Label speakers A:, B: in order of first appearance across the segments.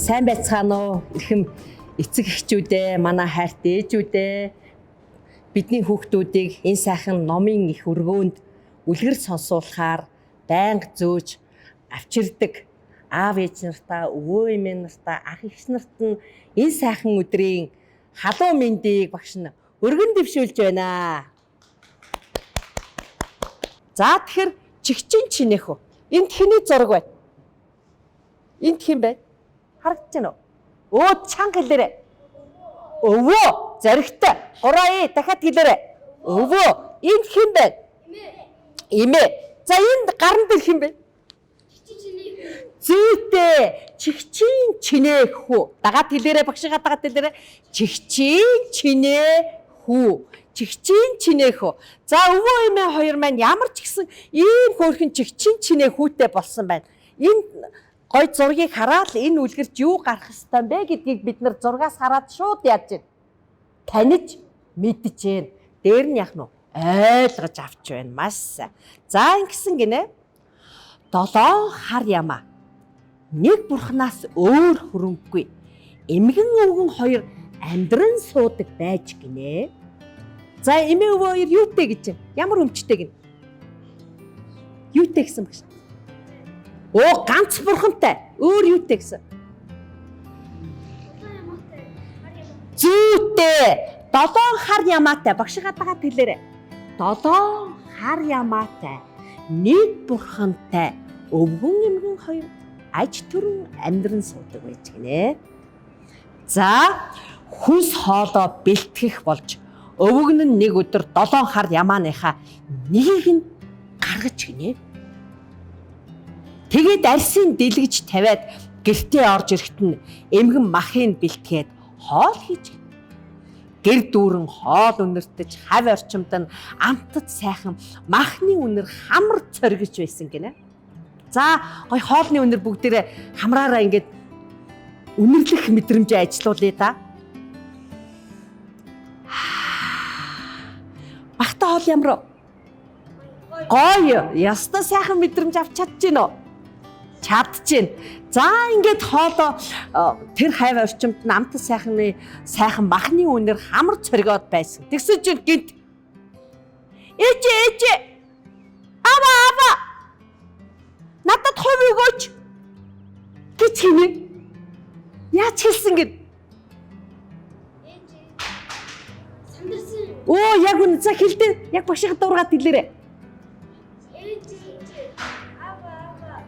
A: Сайн байцгаана уу? Эрхэм эцэг эхчүүдээ, манай хайртай ээжүүдээ. Бидний хүүхдүүдийг энэ сайхан номын их өргөөнд үлгэр сонсуулахаар байнга зөөж авчирдаг аав ээж нартаа, өвөө эмээ нартаа, ах эгч нарт нь энэ сайхан өдрийн халуун мэндийг багш нь өргөн дэвшүүлж байна. За, тэгэхээр чигчин чинээх үү? Энд хэний зураг байна? Энд хэн байна? Харагдаж байна уу? Өө, чанга хэлээрэй. Өвөө, зоригтой. Гураа дахиад хэлээрэй. Өвөө, энд хэн байна? Эмээ. За, энд гаран дээр хэн бэ? Зүйтэй, чигчин чинээ хүү. Дагаад хэлээрэй, багшигаа дагаад хэлээрэй. Чигчин чинээ хүү. Чигчин чинээ хүү. За, өвөө эмээ хоёр маань ямар ч гэсэн ийм хөөрхөн чигчин чинээ хүүтэй болсон байна. Энэ гой зургийг хараад энэ үлгэрч юу гарах ёстой юм бэ гэдгийг бид нар зургаас хараад шууд яаж байна? Таниж мэдж байна. Дээр нь яах нь вэ? Ойлгож авч байна. Маш сайн. За, ингэсэн гинэ. Долоон хар ямаа. Нэг бурхнаас өөр хөрөнгөгүй. Эмгэн өвгөн хоёр амьдран суудаг байж гинэ. За, эмээ өвөө хоёр юутэй гэж байна? Ямар өмчтэй гинэ? Юутэй гэсэн багш? Оо, ганц бурхантай. Өөр юутэй гэсэн? Зүйтэй. Долоон хар ямаатай. Багшигаа дагаад хэлээрэй. Долоон хар ямаатай. Нэг бурхантай. Өвгөн эмгэн хоёр аж төрөн амьдран суудаг байж гинэ. За, хүнс хоолоо бэлтгэх болж өвгөн нь нэг өдөр долоон хар ямааныхаа нэгийг нь гаргаж гинэ. Тэгээд арсын дэлгэж тавиад гэртээ орж ирэхэд нь эмгэн махыг бэлтгээд хоол хийж гэр дүүрэн хоол үнэртэж хав орчимд нь амтд сайхан махны үнэр хамар цоргиж байсан гинэ. За, гой хоолны үнэр бүгдээрээ хамраараа ингээд үнэрлэх мэдрэмжээ ажилуулъя да. Багтаа хоол ямар вэ? Гоё. Яста сайхан мэдрэмж авч чадж гин үү? Чадж гин. За, ингээд хоолоо тэр хайв орчимд нь амт сайхны сайхан махны үнэр хамар цоргиод байсан. Тэгсэн чинь гинт ээжээ, ээжээ, ава, ава, надад хувь өгөөч гэж хийнэ. Яаж хэлсэн гэд?
B: Сандарсан.
A: Өө, яг үнэ, за, хэлдэ. Яг багшийн дургаад хэлээрэй.
B: Ээж, ээж, ава, ава.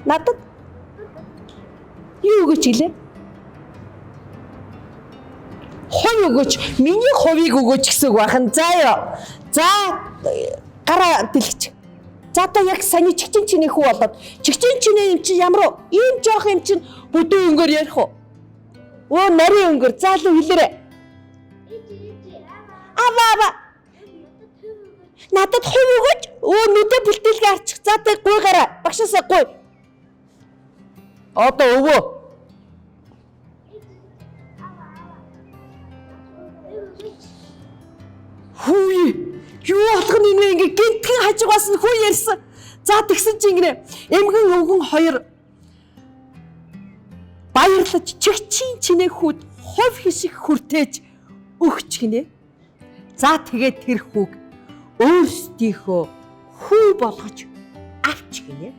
A: Надад юу өгөөч гэлээ? Хувь өгөөч. Миний хувийг өгөөч гэсэн үг бахан. За ёо. За, гараа дэлгэж. За, одоо яг саяны чигчин чиний хүү болоод чигчин чиний юм чи ямар вэ? Ийм жоох юм чинь бүдүү өнгөөр ярих уу? Өө, нарийн өнгөөр. За, л хэлээрэй.
B: Ээж, ээж, ава.
A: Ава, ава.
B: Надад хувь өгөөч.
A: Надад хувь өгөөч. Өө, нүдэ бүлтэлгээ арчих. За, тэг гуй гараа. Багшаасаа гуй. Одоо өвөө.
B: Ээж, ава, ава. Хувь өгөөч.
A: Хүү, юу болох нь энэ вэ, ингээ гинтхэн хажуугаас нь хүү ярьсан. За, тэгсэн чинь ингэнэ эмгэн өвгөн хоёр баярлаж чигчийн чинээ хүүд хувь хишиг хүртээж өгч гинэ. За, тэгээд тэр хүүг өөрсдийнхөө хүү болгож авч гинэ.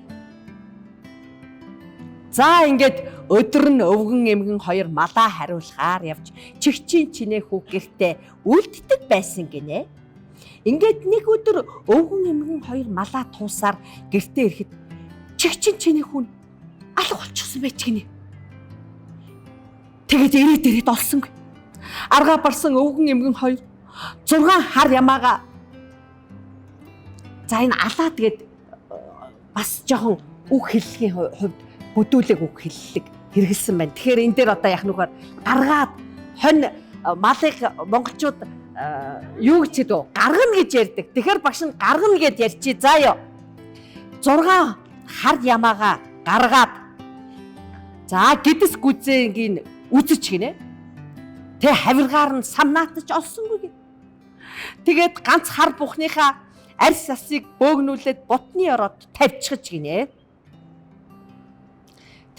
A: За, ингээд өдөр нь өвгөн эмгэн хоёр малаа хариулахаар явж чигчийн чинээ хүү гэртээ үлддэг байсан гинэ. Ингээд нэг өдөр өвгөн эмгэн хоёр малаа туусаар гэртээ ирэхэд чигчин чинээ хүн алга болчихсон байж гинэ. Тэгээд ирээд ирээд олсонгүй. Аргаа барсан өвгөн эмгэн хоёр 6 хар ямаага, за, энэ алаад гээд бас жоохон үг хэллэгийн хувьд бүдүүлэг үг хэллэг хэрэгэлсэн байна. Тэгэхээр энэ дээр одоо яах нүгээр гаргаад хонь малыг монголчууд юу гэж хэлдэг вэ? Гаргана гэж ярьдаг. Тэгэхээр багш нь гаргана гэд ярьчи. За ёо. 6 хар ямаага гаргаад, за, гэдэс гүзэнгийн үзэж гинэ. Тэ хавиргаар нь самнаатаж олсонгүй гин. Тэгээд ганц хар бухныхаа арьс асыг бөөгнүүлээд бутны ороод тавьчихж гинэ.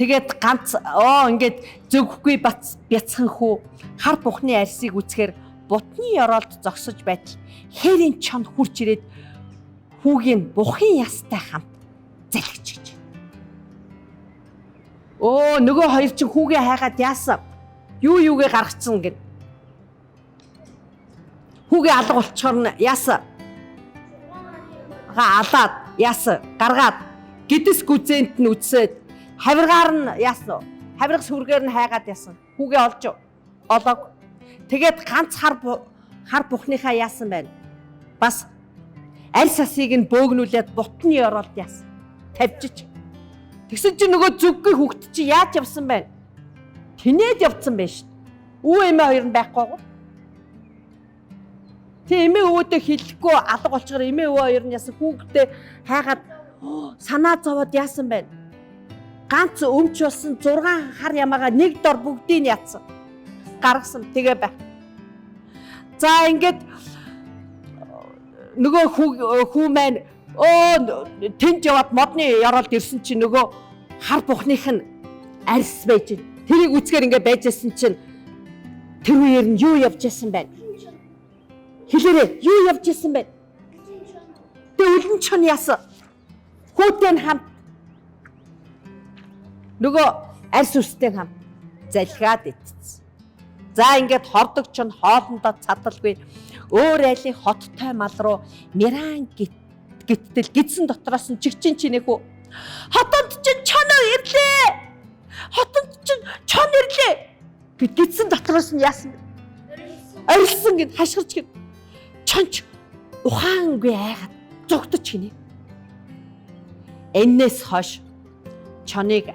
A: Тэгээд ганц ингээд зөвгүй бац бяцхан хүү хар бухны арьсыг үцхээр бутны ёроолд зогсож байтал хээрийн чон хурж ирээд хүүгийн бухын ястай хамт залхиж гэж. Өө нөгөө хоёр чинь хүүгээ хайгаад яасан? Юу юугээ гаргацсан гэн. Хүүгээ алга болчихоор нь яасан? Га алаад яасан? Гаргаад гэдэс гүзээнд нь үтсээд хавиргаар нь яасан? Хавирга сүргээр нь хайгаад яасан? Хүүгээ олж олоог. Тэгээд ганц хар бухныхаа яасан байна? Бас арьс асыг нь бөөгнүүлээд бутны ёроолд яасан? Тавьчих. Тэгсэн чинь нөгөө зүггүй хүүхд чи яаж явсан бэ? Тинээд явцсан байх шүү. Үү эмээ хоёр нь байхгүй гоо. Тэг эмээ өвөөдөө хэлэхгүй алга болчихоор эмээ өвөө хоёр нь яасан хүүхдээ хайгаад санаа зовоод яасан бэ? Ганц өмч болсон 6 хар ямаага нэг дор бүгдийг нь ятсан. Гаргасан тэгээ байх. За ингээд нөгөө хүү маань тэнд яваад модны ёроолд ирсэн чинь нөгөө хар бухных нь арьс байж. Тэрийг үцгээр ингээд байжсэн чинь тэр үеэр нь юу явж исэн бэ? Хэлээрээ юу явж исэн бэ? Тэг үлэн чон яасан? Хүүтэй нь хамт нөгөө арьс үстэй нь хамт залхиад итцсэн. За ингээд хордог чон хоолндоо цадалгүй өөр айлын хоттой мал руу миран гиттэл гидсэн дотроос нь чигчин чинээх үү. Хотонд чинь чоноо ирлээ. Хотонд чинь чон ирлээ. Гэт гидсэн дотроос нь яасан бэ? Орилсон гэд хашгирч гэд чонч ухаангүй айгаад зугтаж гинэ. Эннээс хойш чоныг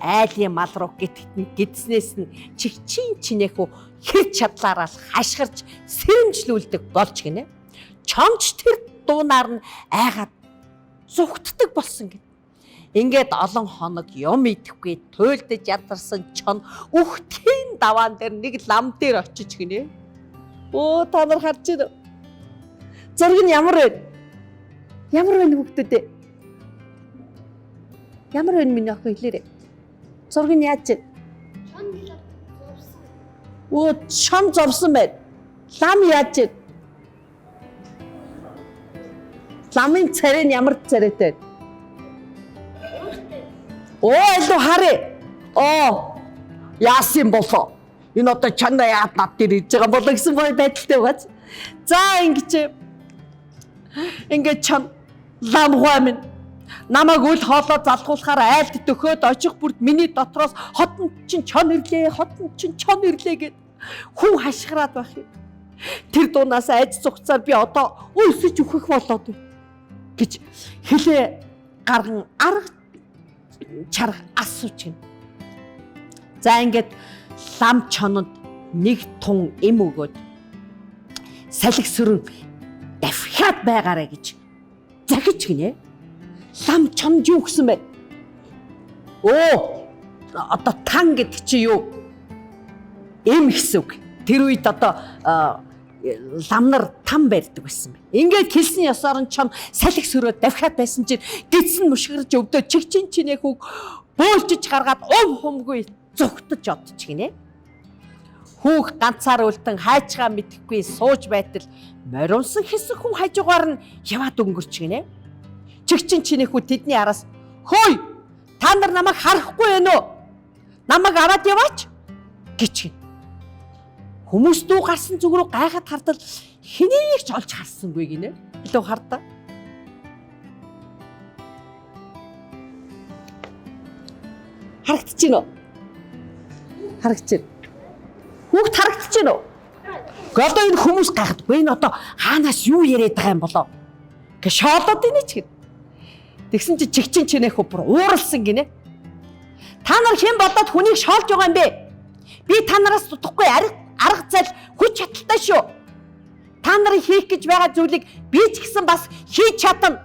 A: айлын мал руу гитгт нь гидснээс нь чигчин чинээх үү хэр чадлаараа л хашгирч сэрэмжлүүлдэг болж гинэ. Чонч тэр дуунаар нь айгаад зугтдаг болсон гэд. Ингээд олон хоног юм идэхгүй туйлдаж ядарсан чон үхтийн даваан дээр нэг лам дээр очиж гинэ. Өө та нар харж байна уу? Зураг нь ямар вэ? Ямар вэ хүүхдүүд ээ? Ямар вэ миний охин хэлээрэй. Зураг нь яаж вэ?
B: Чон зовсон.
A: Өө чон зовсон байна. Лам яаж вэ? Ламын царай нь ямар царайтай вэ? Оо илүү харъя. Оо яасан болоо? Энэ одоо чанаа яад над дээр ирж байгаа болоо гэсэн байдалтай байгааз. За ингэж ингээд чам ламгой минь намайг үл хоолоо залгуулахаар айлд дөхөөд очих бүрт миний дотроос хотон чинь чон ирлээ, хотон чинь чон ирлээ гэд хүн хашгираад байх юм. Тэр дуунаас айж цугцаар би одоо өлсөж үхэх болоод байна гэж хэлээ гарган арга чарга асууж гин. За ингээд лам чононд нэг тун эм өгөөд салхи сүрэн давхиад байгаарэ гэж захиж гинэ. Лам чонд юу гэсэн бэ? Өө одоо тан гэдэг чи юу? Эм гэсэн үг. Тэр үед одоо лам нар там барьдаг байсан байна. Ингээд хэлсэн ёсоор нь чон салхи сөрөө давхиад байсан чинь гидс нь мушгирж өвдөө чигчин чинээх үг бөөлжиж гаргаад ув хумгүй зүгтэж одчих гинэ. Хүүх ганцаар үлдэн хайчгаа мэдэхгүй сууж байтал мориунсан хэсэг хүн хажуугаар нь яваад өнгөрч гинэ. Чигчин чинээх үү тэдний араас хөөй та нар намайг харахгүй байна уу? Намайг аваад яваач гэж гин. Хүмүүс дүү гарсан зүг рүү гайхаад хардал хэнийг ч олж харсангүй гинэ. Илүү хардаа. Харагдчихэв үү? Харагдчихэв. Хүүхд харагдчихэв үү? Гэхдээ одоо энэ хүмүүс гайхдаг. Энэ одоо хаанаас юу яриад байгаа юм болоо? Гэ шоолоод ийнэ ч гэв. Тэгсэн чи чигчин чинээх бүр ууралсан гинэ. Та нар хэн болоод хүнийг шоолж байгаа юм бэ? Би та нараас дутахгүй арга зал хүч чадалтай шүү. Та нарын хийх гэж байгаа зүйлийг би ч гэсэн бас хийж чадна.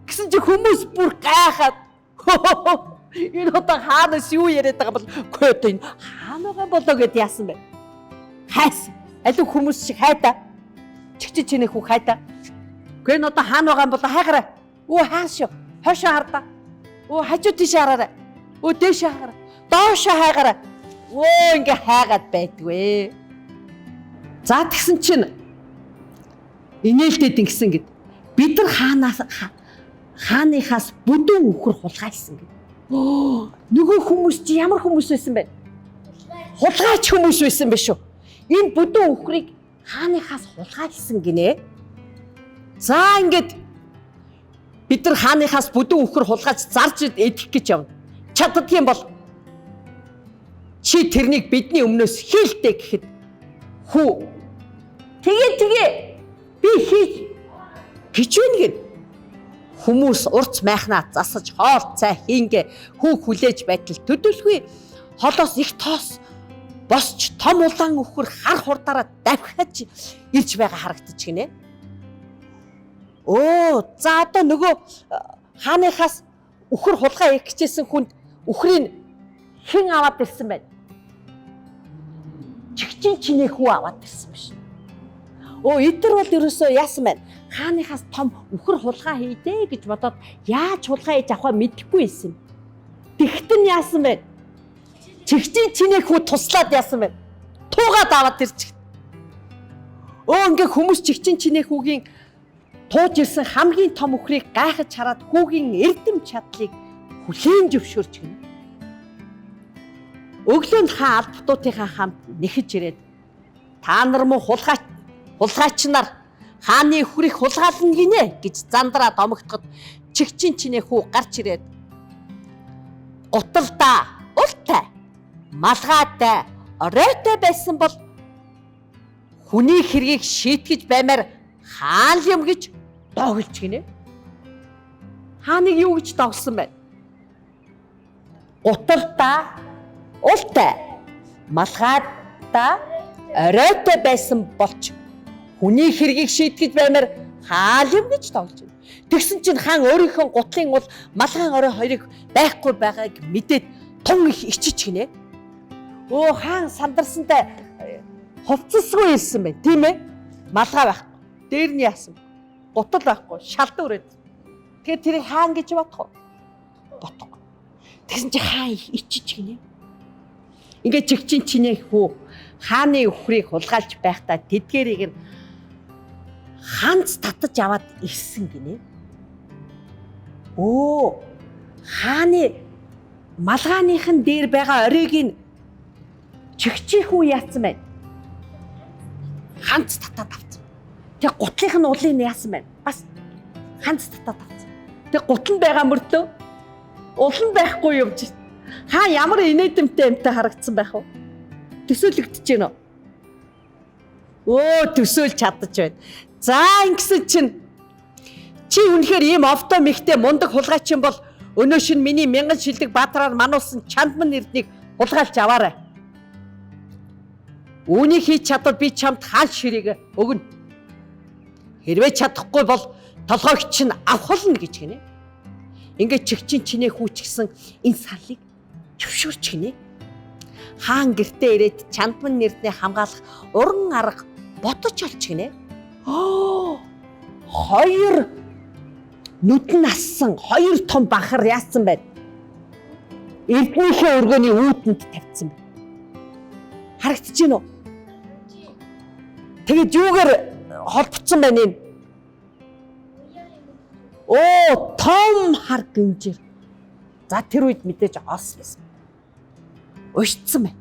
A: Гэсэн чи хүмүүс бүр гайхаад энэ одоо хаанаас юу яриад байгаа бол үгүй одоо энэ хаана байгаа болоо гэд яасан бэ? Хайсан. Алив хүмүүс шиг хайдаа. Чигчи чинээх үг хайдаа. Үгүй энэ одоо хаана байгаа юм болоо хайгараа. Өө хаан шүү. Хойшоо хардаа. Өө хажуу тийш хараарай. Өө дээшээ хаагаарай. Доошоо хайгаарай. Өө ингээ хайгаад байдгүй. За тэгсэн чинь инээлтэд ингэсэн гэд. Бид нар хаанаас хааныхаас бүдүүн үхэр хулгайлсан гэд. Нөгөө хүмүүс чи ямар хүмүүс байсан бэ? Хулгайч хүмүүс байсан биш үү? Энэ бүдүүн үхрийг хааныхаас хулгайлсан гинэ. За ингээд бид нар хааныхаас бүдүүн үхэр хулгайж зарж идэх гэж явна. Чаддагын бол чи тэрнийг бидний өмнөөс хийлтэй гэхэд хүү тэгээ тэгээ би хийж гэж байна гэд хүмүүс урц майхнаа засаж хоол цай хийнгээ хүү хүлээж байтал төдөлгүй холоос их тоос босч том улаан өхөр хар хурдаараа давхиж ирж байгаа харагдчих гинэ. Өө за одоо нөгөө хааныхаас үхэр хулгай их гэжсэн хүнд үхрийг хэн аваад ирсэн бэ? Чигчин чинээ хүү аваад ирсэн биш. Өө эдгэр бол ерөөсөө яасан бэ? Хааныхаас том үхэр хулгай хийдэ гэж бодоод яаж хулгай хийж авахаа мэдэхгүй байсан юм. Тэгтэн яасан бэ? Чигчин чинээ хүү туслаад яасан бэ? Туугаад аваад ирчих. Өө ингээ хүмүүс чигчин чинээ хүүгийн тууж ирсэн хамгийн том үхрийг гайхаж хараад хүүгийн эрдэм чадлыг хүлээн зөвшөөрч гинэ. Өглөө нь хаан албатуутынхаа хамт нэхэж ирээд та нар мөн хулгайч нар хааны үхрийг хулгайлна гинэ гэж зандраа домогтоход чигчин чинээ хүү гарч ирээд гуталдаа ултай малгайтай оройтой байсан бол хүний хэргийг шийтгэж баймаар хаан юм гэж доголж гинэ. Хааныг юу гэж доголсон бэ? Гуталдаа ултай малгайтай оройтой байсан болч хүний хэргийг шийтгэж баймаар хаан юм гэж доголж гинэ. Тэгсэн чинь хаан өөрийнхөө гутлын ул малгайн орой хоёрыг байхгүй байгааг мэдээд тун их ичиж гинэ. Өө хаан сандарсантай хувцасгүй ирсэн байна, тийм ээ? Малгай байхгүй. Дээр нь яасан? Гутал байхгүй, шалдан өрөөд. Тэгэхээр тэрийг хаан гэж бодох уу? Бодохгүй. Тэгсэн чинь хаан их ичиж гинэ. Ингээд чигчин чинээ хүү хааны өхрийг хулгайлж байхдаа тэдгэрийг нь ханц татаж аваад ирсэн гинэ. Өө хааны малгааных нь дээр байгаа оройг нь чигчин хүү яатсан байна? Ханц татаад авсан. Тэг гутлынх нь улыг нь яасан байна? Бас ханц татаад авсан. Тэг гутал нь байгаа мөртлөө ул нь байхгүй юм чи. Хаа ямар инээдэмтэй юмтай харагдсан байх вэ? Төсөөлөгдөж байна уу? Өө төсөөлж чадаж байна. За ингэсэн чинь чи үнэхээр ийм овдоо мэгтэй мундаг хулгайч юм бол өнөө шин миний мянган шилдэг баатраар мануулсан чандман эрднийг хулгайлж аваарай. Үүнийг хийж чадвал би чамд хаан ширээг өгнө. Хэрвээ чадахгүй бол толгойг чинь авах болно гэж гинэ. Ингээд чигчин чинээ хүүчгсэн энэ саллыг зөвшөөрч гинэ. Хаан гэртээ ирээд чандман нэрдний хамгаалах уран арга бодож олч гинэ. Хоёр нүдэн ассан хоёр том бахар яасан байна? Эрднийхээ өргөний үүдэнд тавьсан байна. Харагдаж байна уу? Тэгээд юугаар холбогдсон байна энэ? Оо, том хар гинжир. За тэр үед мэдээж ос байсан. Уйшдсан байна.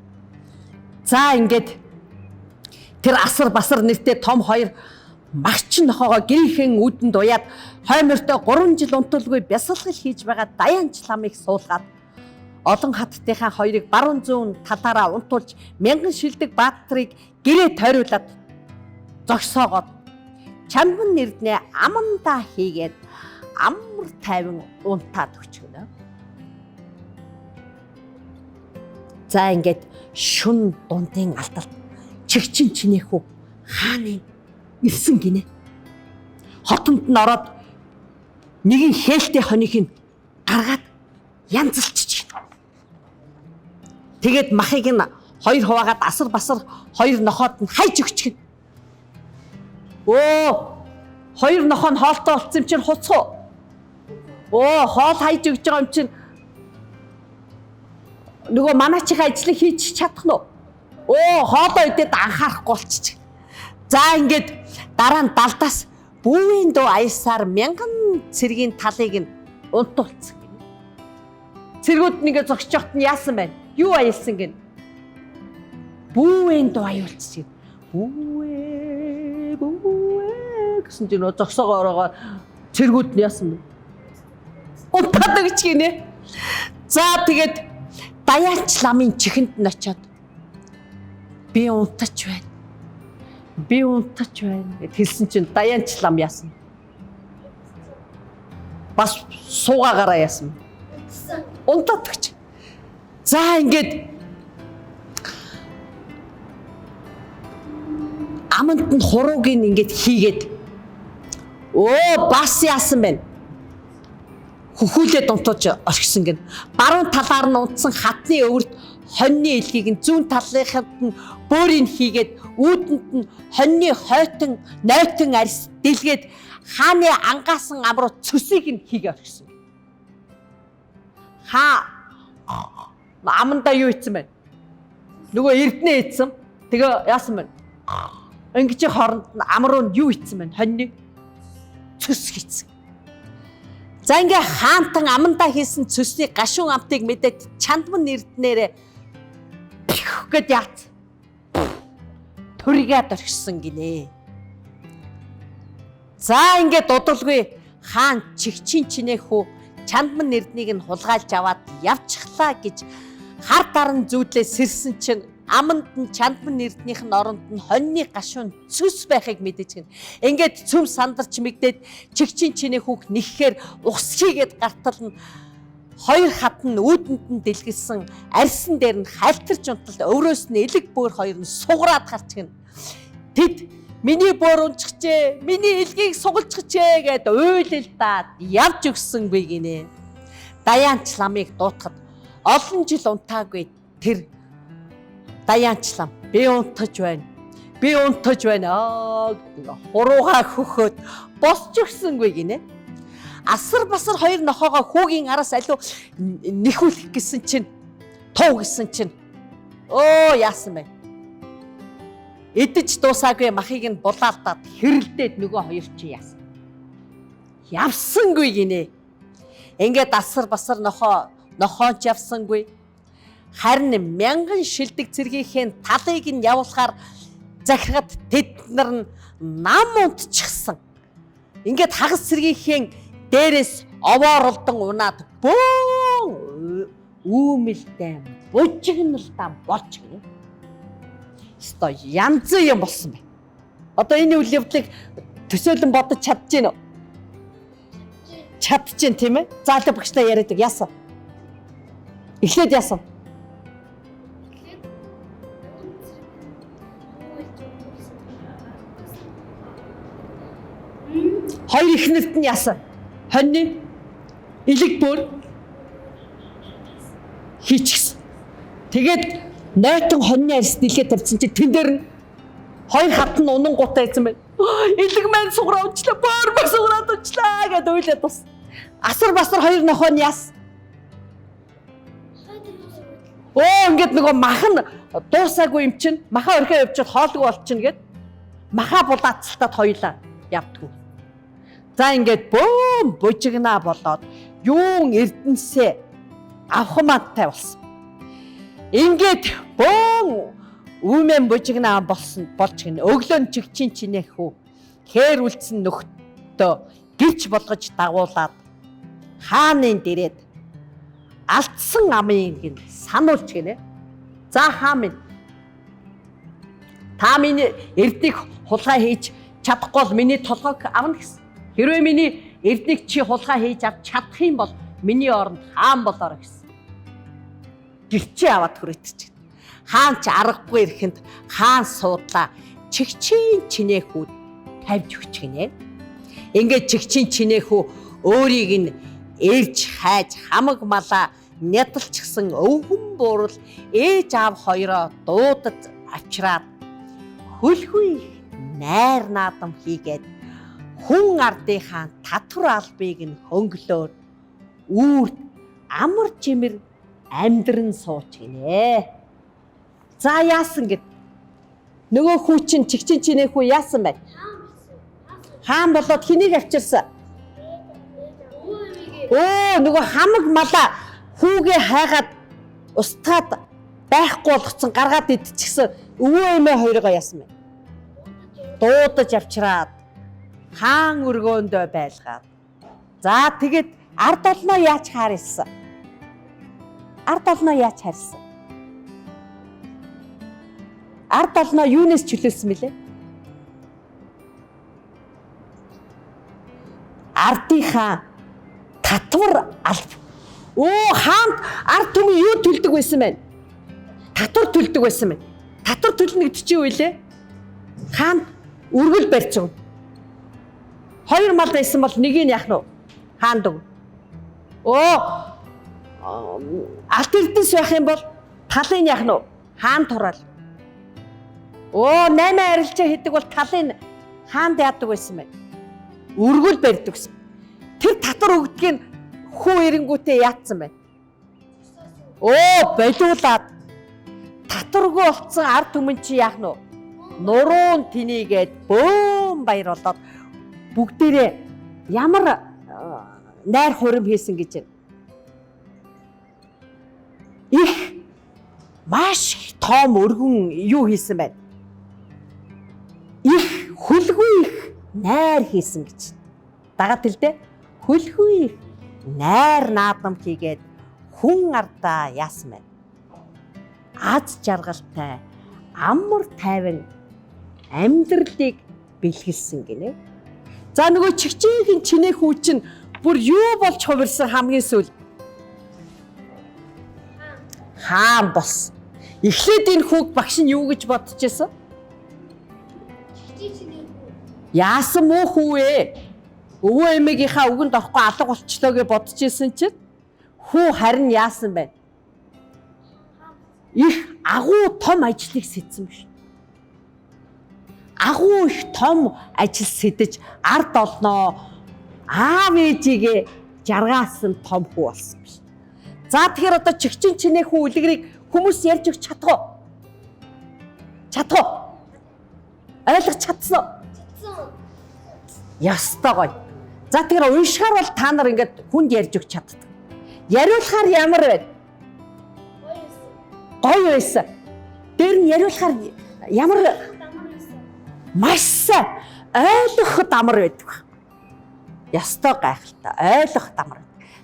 A: За ингээд тэр асар басар нэртэй том хоёр магчин нохоогоо гэрийнхэн үүдэнд уяад хоймортой 3 жил унтуулгүй бясалгал хийж байгаа Даянч ламыг суулгаад олон хаттынхаа хоёрыг баруун зүүн талаараа унтуулж мянган шилдэг баатрыг гэрээ тойруулаад зогсоогоод чамбан нэрднээ амандаа хийгээд амар тайван унтаад өчгөнө. За ингээд шүн дундын алдалт чигчин чинээхүү хааны ирсэн гинэ. Хотонд нь ороод нэгэн хээлтэй хоног нь гаргаад янзалчих. Тэгээд махыг нь хоёр хуваагаад асар басар хоёр нохоод нь хайж өгчих. Өө хоёр нохоо нь хоолтой болцсон юм чинь хуцах уу? Өө хоол хайж өгч байгаа юм чинь Нөгөө манайчийн ажлыг хийж чадах нь уу? Оо, хоолоо идээд анхаарахгүй болчих. За ингээд дараа нь далдаас бүүвийн дуу аясаар мянган цэргийн талыг нь унтуулсан гинэ. Цэргүүд нь ингээд зогсож байхад нь яасан бэ? Юу аялсан гинэ? Бүүвийн дуу аюулсан гинэ. Бүүвээ, бүүвээ гэсэн чинь нөгөө зогсоогоо ороогоо цэргүүд нь яасан бэ? Унтаад өгч гинэ. За тэгээд даяач ламын чихэнд нь очиод би унтаж байна. Би унтаж байна гэд хэлсэн чинь даяанч лам яасан. Бас суугаагаараа яасан.
B: Унтсан.
A: Унтаад өгч. За ингээд аманд нь хурууг нь ингээд хийгээд өө бас яасан бэ? Хөхүүлээд унтууж орхисон гин. Баруун талаар нь унтсан хатны өвөрт хоньны элгийг нь зүүн талынхад нь бөөрийг хийгээд үүдэнд нь хоньны хойтон нойтон арьс дэлгээд хааны ангаасан ам руу цөсийг нь хийгээ орхисон. Хаа амандаа юу ийцэн бэ? Нөгөө эрдэнэ ийцэн. Тэгээ яасан бэ? Ингэж хооронд нь ам руу нь юу ийцэн бэ? Хоньны цөс хийцэн. За ингээ хаантан амандаа хийсэн цөсний гашуун амтыг мэдээд чандман эрдэнээрээ гэд яац. Төргээд орхисон гинэ. За ингээ дудалгүй хаан чигчин чинэхүү чандман эрднийг нь хулгайлж аваад явчихлаа гэж хар даран зүүдлээ сэрсэн чинь аманд нь чандман эрднийх нь оронд нь хоньны гашуун цөс байхыг мэдэж гин. Ингээд цөм сандарч мэгдээд чигчин чинэхүүг нэхэхээр ухс хийгээд гартал нь хоёр хат нь үүдэнд нь дэлгэлсэн арьсан дээр нь халтарч унтал өврөөс нь элэг бөөр хоёр нь сугараад гарч гин. Тэд миний бөөр унчихжээ, миний элгийг сугалчихжээ гэд уйлалдаад явж өгсөнгүй гинэ. Даяанч ламыг дуутахад олон жил унтаагүй тэр даяанч лам би унтаж байна. Би унтаж байна аа гэдэг хуруугаа хөхөөд босч өгсөнгүй гинэ. Асар басар хоёр нохоогоо хүүгийн араас алив нэхүүлэх гэсэн чинь туу гэсэн чинь өө яасан бэ? Идэж дуусаагүй махыг нь булаалтаад хэрэлдээд нөгөө хоёр чи яасан? Явсангүй гинэ. Ингээд асар басар нохоо нохоонч явсангүй. Харин мянган шилдэг цэргийнхээ талыг нь явуулахаар захиргад тэд нар нь нам унтчихсан. Ингээд хагас цэргийнхээ дээрээс овооролдон унаад бөөн үүмэлдэн бужигналдан болж гинэ. Ёстой янз юм болсон байна. Одоо энэ үйл явдлыг төсөөлөн бодож чадж гин үү? Чадж гин тийм ээ? За л багштай яриад яасан? Эхлээд яасан?
B: Эхлээд мянган цэрэг бүүвэлж унтуулсан.
A: Хоёр эхнэрт нь яасан? Хоньны элэг бөөр хийчихсэн. Тэгээд нойтон хоньны арьс нилгээ тавьсан чинь тэн дээр нь хоёр хат нь унан гутаа ийцэн байна. Элэг маань сугараа унчлаа, бөөр мөн сугараад унчлаа гэд уйлаад бас. Асар басар хоёр нохоо нь яасан?
B: Хойд нь сугаад
A: Өө ингээд нөгөө мах нь дуусаагүй юм чинь маха орхио явчихад хоолгүй болчихно гэд маха булаацалтад хоёлаа явдггүй. За ингээд бөөм бужигнаа болоод юун эрдэнсээ авхмаантай болсон. Ингээд бөөн үүмэн бужигнаа болсон болж гин өглөө нь чигчин чинэхүү хээр үлдсэн нөхдөд гिच болгож дагуулад хааны дэрээд алдсан амын гин сануулж гинэ. За хаа минь та миний эрднийг хулгай хийж чадахгүй бол миний толгойг авна гэсэн. Хэрвээ миний эрднийг чи хулгай хийж авч чадах юм бол миний оронд хаан болоорой гэсэн. Гэрчээ аваад хүрээдчих. Хаан ч аргагүй ирэхэнд хаан суудлаа чигчийн чинээхүүд тавьж өгч гинэ. Ингээд чигчийн чинээхүү өөрийг нь ээлж хайж хамаг малаа нядалчгсан өвгөн буурал ээж аав хоёроо дуудаж авчираад хөлгүй их найр наадам хийгээд хүн ардынхаа татвар албыг нь хөнгөлөөр үүрт амар чимэр амьдран сууч гинэ. За яасан гэд. Нөгөө хүү чинь чигчин чинээ хүү яасан бэ? Хаан болоод хэнийг авчирсан? Өө нөгөө хамаг малаа хүүгээ хайгаад устгаад байхгүй болгоцсон гаргаад идчихсэн өвөө эмээ хоёроо яасан бэ? Дуудаж авчираад хаан өргөөндөө байлгаад. За тэгэд ард олноо яаж хаарилсан? Ард олноо яаж харьсан? Ард олноо юунаас чөлөөлсөн бэлээ? Ардынхаа татвар алба. Өө хаант ард түмэн юу төлдөг байсан бэ? Татвар төлдөг байсан байна. Татвар төлнө гэдэг чинь юу вэ? Хаант өргөл барьж өгнө. Хоёр мал байсан бол нэгийг нь яах нь вэ? Хаанд өгнө. Өө алт эрдэнэс байх юм бол талын яах нь вэ? Хаан тураал. Өө 8 арилжаа хийдэг бол талын хаанд яадаг байсан бэ? Өргөл барьдаг гэсэн. Тэр татвар өгдгийг хүү эренгүүтээ яатсан байна. Өө болиулаад татваргүй болцсон ард түмэн чи яах нь вэ? Нуруун тэнийгээд бөөн баяр болоод бүгдээрээ ямар найр хурим хийсэн гэж байна. Их маш их том өргөн юу хийсэн байна. Их хөлгүй их найр хийсэн гэж. Дагаад хэлдэ. Хөлгүй их найр наадам хийгээд хүн ардаа яасан байна. Аз жаргалтай амар тайван амьдралыг бэлгэлсэн гинэ. За нөгөө чигчийнхэн чинээ хүү чинь бүр юу болж хувирсан хамгийн сүүл? Хаан болсон. Эхлээд энэ хүүг багш нь юу гэж бодож байсан? Яасан муу хүү вэ? Өвөө эмээгийнхаа үгэнд орохгүй алга болчлоо гэж бодож исэн чинь хүү харин яасан бэ? Их агуу том ажлыг сэтсэн биш. Агуу их том ажил сэтэж ард олноо аав ээжигээ жаргаасан том хүү болсон биш. За тэгэхээр одоо чигчин чинээ хүү үлгэрийг хүмүүс ярьж өгч чадах уу? Чадах уу? Ойлгож чадсан уу? Ястай гоё. За тэгэхээр уншихаар бол та нар ингээд хүнд ярьж өгч чаддаг. Яриулахаар ямар вэ? Гоё байсан. Дээр нь яриулахаар ямар маш сайн ойлгоход амар байдаг. Ястай гайхалтай ойлгоход амар.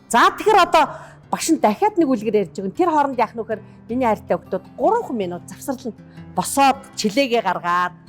A: За тэгэхээр одоо багш нь дахиад нэг үлгэр ярьж өгнө. Тэр хооронд яах нүхээр миний хайртай хүмүүс 3 минут завсарлана. Босоод чилээгээ гаргаад